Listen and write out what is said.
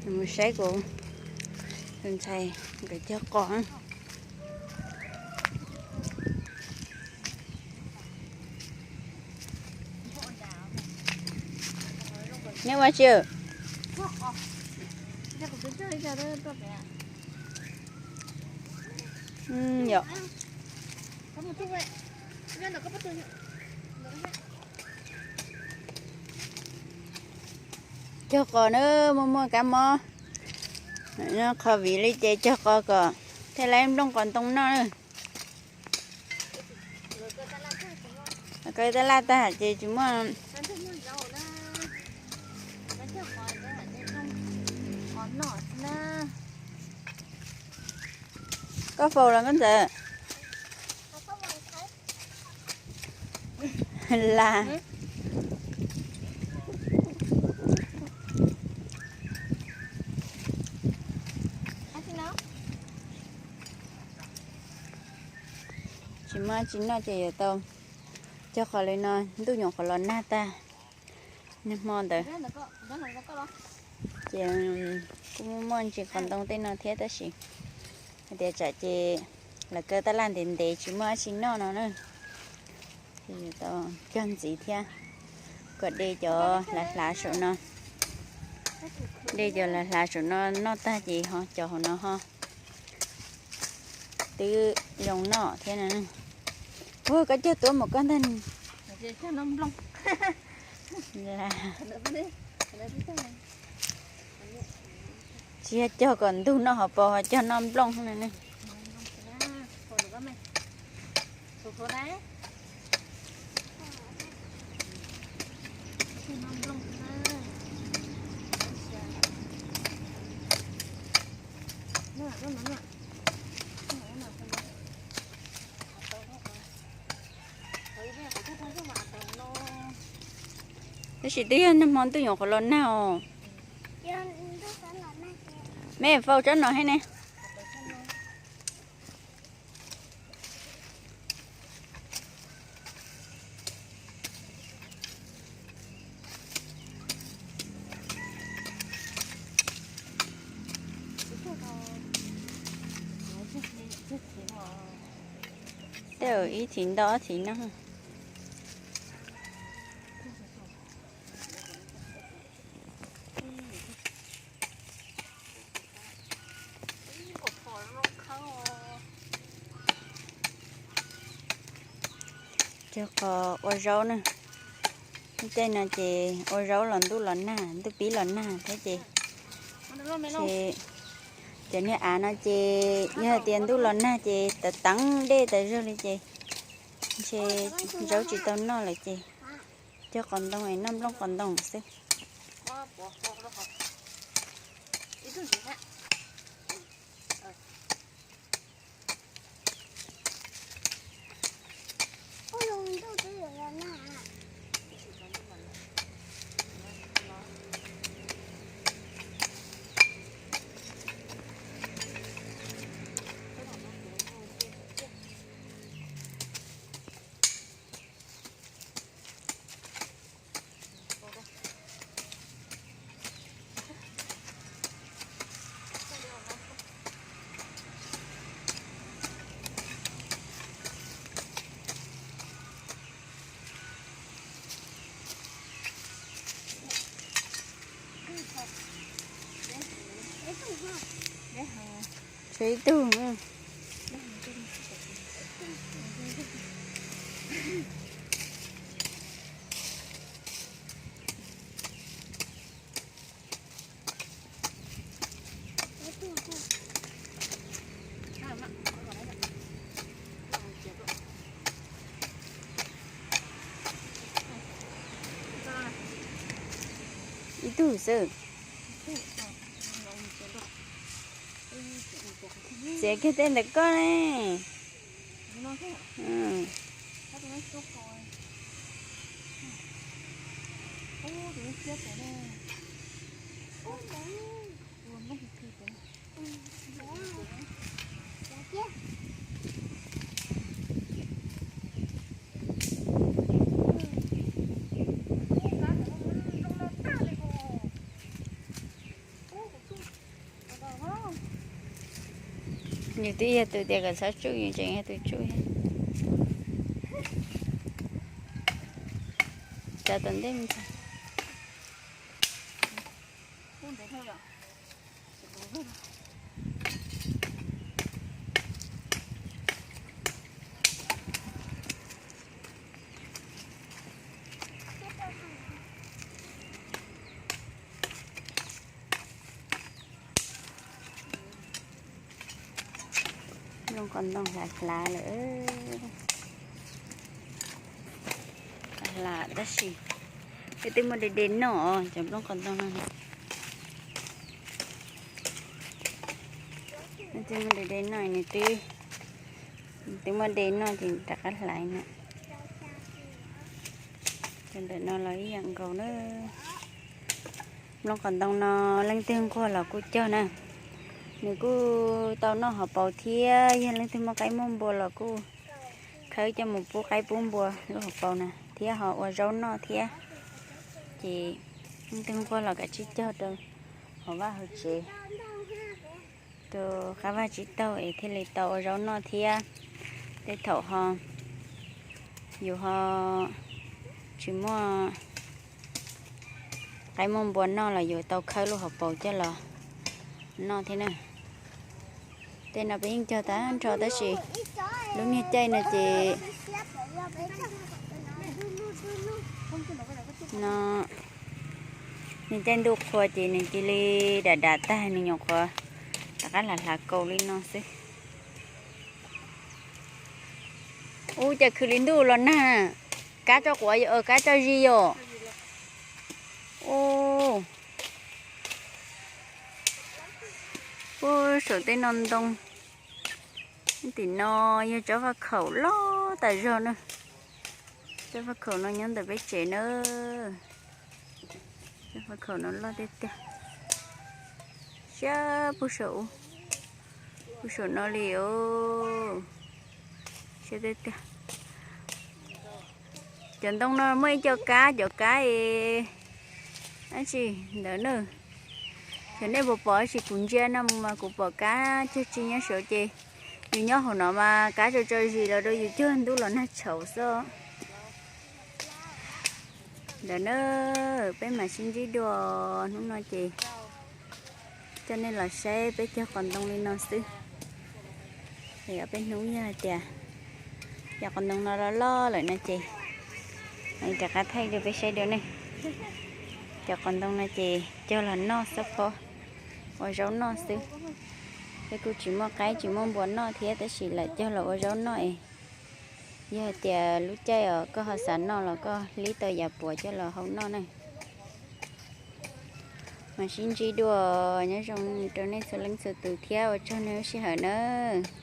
Mus saib kuv tus ntxhais nkawd cog qos. Neb ua tsi? Yom. Cog qos na, muaj muaj kab mob, qhov viv li ces cog qos kom thiaj li nplooj qos ntoo noj na. Kaw tab laj tag ces tsis muaj. Koj faus los koj ntxawm? Las. Tsis muaj tsis noj ces yuav tau cog qos li no, ntuj nyuam qhuav los nag tag. Niaj hmo ntawd ces kuj muaj ntsis qos ntoo tej no thiab tab sis hais tias tsam ces lawv kaw tab laj ntev ntev tsis muaj dab tsi noj no na. Ces yuav tau cog ntxiv thiab kom de cov lav hlav saum no, de cov lav hlav saum no noj tag ces ho cov hauv no ho twb yoo noj thiab no. Ua koj cog tuab mus koj ntag. Tsis yog cog kom ntug noj hauv paus, ho cog noj nplooj no ne. Tab sis twb yog niaj hmo ntuj nyuam qhuav los nag os. Me faus tsob no thiab ne. Tej zaum ib thiv ntau ob thiv no. Cog qos ua zaub na. Tej no ces ua zaub los ntuj los nag, ntuj pib los nag thiab ces, ces cov niag av no ces yog hais tias ntuj los nag ces tawv teev dej tas zog li ces ntshe zaub tsis tau noj lawm ces cog qos ntoo es noj nplooj qos ntoo xwb. Tshuav ib tug. Ib tug xwb. Txiav kiag tej ntawm koj ne. Nws twb yog tus tias kom txhob tsuj, nws tseem yog tus tsuj. Tso tom ntej mus. Nplooj qos ntoo hlav hlav lawm. Hlav tab sis twb muaj de de noj os, cov nplooj qos ntoo no. Twb muaj de de noj, nws twb, twb muaj de noj ces rov qab hlais na. Cov ntawm no los ib yam nkaus na. Nplooj qos ntoo no leej twg nquag los kuj cog na. Nws kuj tau noj hauv paus thiab, yog leej twg muaj qaib muaj npua los kuj khawb coj mus pub qaib pub npua lub hauv paus na, thiab ho ua zaub noj thiab. Ces leej twg nquag los kav tsij cog rau hauv vaj hauv tsev, rau qab vaj tsib taug es thiaj li tau ua zaub noj thiab. Tej thaum ho yus ho tsis muaj qaib muaj npua noj los yuav tau khawb lub hauv paus coj los noj thiab na. Tej no peb yeej cog tag nrho tab sis lub niag caij no ces no, niag caij ntuj qhua ces nws cia li dam dam tag, nws nyuam qhuav rov qab hlav hlav kaus li no xwb. Ub, cas khwv li ntuj los nag, kab tso quav, kab tso zis yom. Ub, puag saum tej no ntoo. Tim no yog tsob faj khaum loj tas zog na. Tsob faj khaum no nyob ntawm peb tsev na. Tsob faj khaum no loj tiag tiag. Siab puag saum, puag saum no li os. Siab tiag tiag. Cov ntoo no muaj ib co kab, cov kab es dab tsi ntawd na. Xyov nej puas pom, tab sis kuv ntsia no mus mas kuv pom kab cog tsis nyob saud ces yus nyob hauv no mas kab tso tso zis los rau yus cog ntuj los nag tshauv xwb. Ntawd na, peb mam sib ntsib dua hnub no ces coj nej los saib peb cog qos ntoo li no xwb. Es ob peb hnub yog hais tias cov qos ntoo no loj loj lawm no ces rov qab thaij rau peb saib dua ne. Cov qos ntoo no ces cog los noj xab phob, ua zaub noj xwb. Peb kuj tsis muaj qaib tsis muaj npua noj thiab tab sis lam cog los ua zaub noj es yog hais tias lub caij os koj ho xav noj los koj hlib tau yav puav coj los hau noj na. Mas sib ntsib dua, nyob zoo rau nej txhua leej txhua tus thiab ua tsaug nej lub sij hawm nawb.